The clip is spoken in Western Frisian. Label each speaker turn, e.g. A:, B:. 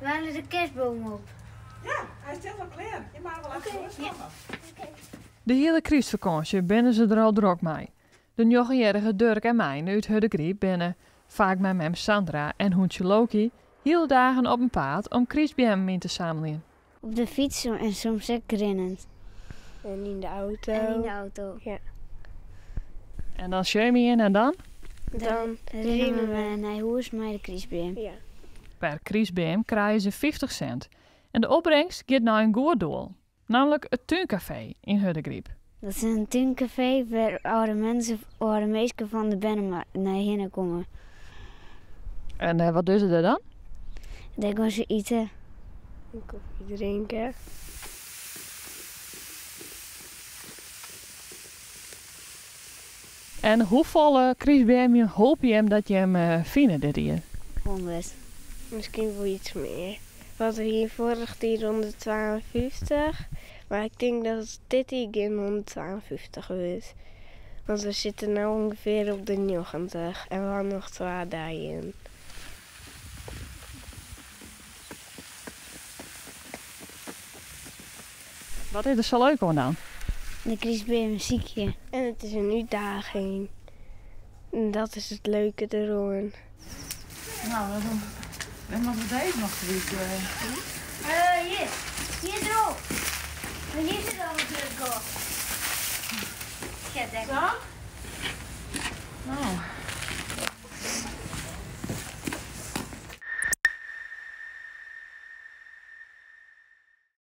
A: Wannear is de kerstboom op?
B: Ja, hy stiet al klear. Je meie wol efkes komme.
C: De hiele krystfakânsje binne se der al drok mei. De njoggenjierrige Durk en Meine út Hurdegaryp binne, faak mei mem Sandra en hûntsje Loki, hiele dagen op 'en paad om krystbeammen yn te sammeljen.
A: Op de fyts en soms ek rinnend.
D: En yn de auto.
A: En yn de auto.
D: Ja.
C: En dan sjogge je ien en dan?
D: Dan
A: rinne we nei hûs mei de krystbeam.
D: Ja.
C: Per krystbeam krije se 50 sint. En de opbringst giet nei in goed doel, nammentlik it Túnkafee yn Hurdegaryp.
A: Dat is in túnkafee wêr âlde minsken, âlde minsken fan de berne nei hinne komme.
C: En wat dogge se dêr dan?
A: Dêr gean se ite.
D: En kofje drinke.
C: En hoefolle krystbeammen hoopje jim dat jim fine dit jier?
A: 100.
D: Miskien wol iets mear. Want we hiene foarich jier 152, mar ik tink dat it dit jier gjin 152 wurdt. Want we sitte no ûngefear op de 90 en we ha noch twa dagen.
C: Wat is der sa leuk oan dan?
A: De krystbeammen sykje.
D: En it is in útdaging. En dat is it leuke deroan.
B: No, dan moatte we dizze noch kwyt.
A: Hjir, hjir derop. Mar hjir sit al in grut gat.
B: Sa?